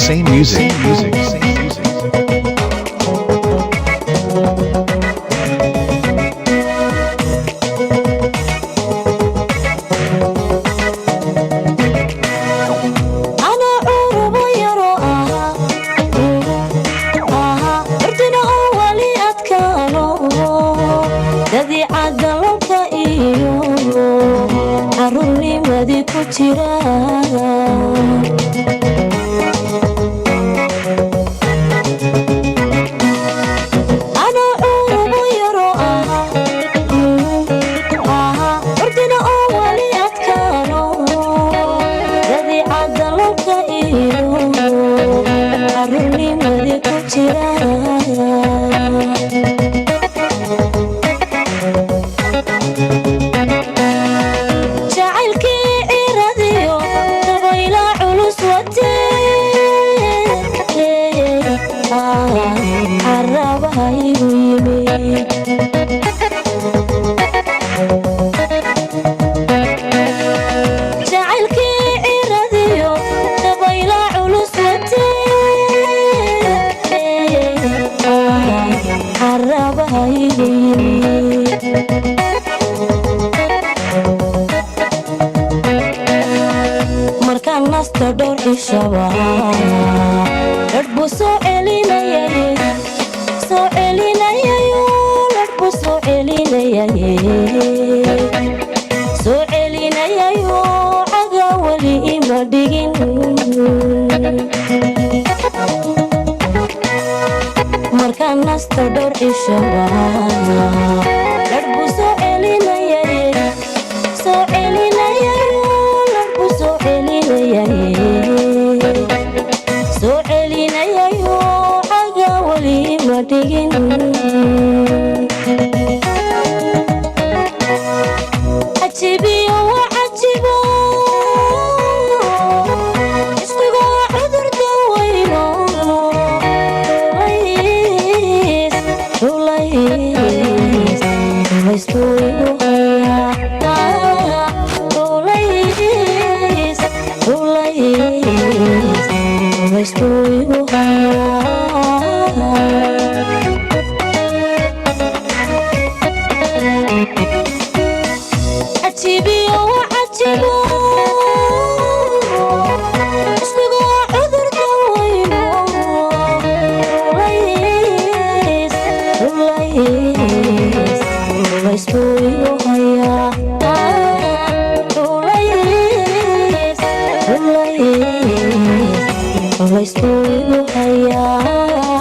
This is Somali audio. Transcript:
Same music, music, same music. Anaa curubo yaro ahaa ahaa ordina oo wali adkaano dabiicadda lolka iyo caruurnimadii ku jira. Anaa curubo yaro ahaa ahaa ordina oo wali adkaano dabiicadda lolka iyo caruurnimadii ku jira. Jacaylkii ciradiyo dabayla culus watee caraba igu yimi. Jacaylkii ciradiyo dabayla culus watee caraba igu yimi. Markaan nasta dhowr cishaba ladh buu soo celinayay, soo celinayayo, ladh buu soo celinayaye, soo celinayayo, caga weli ima dhigin. Markaan nasta dhowr cishaba ladh buu soo celinayaye, soo celinayayo, ladh buu soo celinayaye, soo celinayayo, caga weli ima dhigin. Cajibiyo waa cajibo, isqigo waa cudur daweyno, culays culays culays buu igu hayaa, culays culays culays buu igu hayaa. Cajibiyo waa cajibo, ismigu waa cudur daweyno, culays culays culays buu igu hayaa, culays culays culays buu igu hayaa.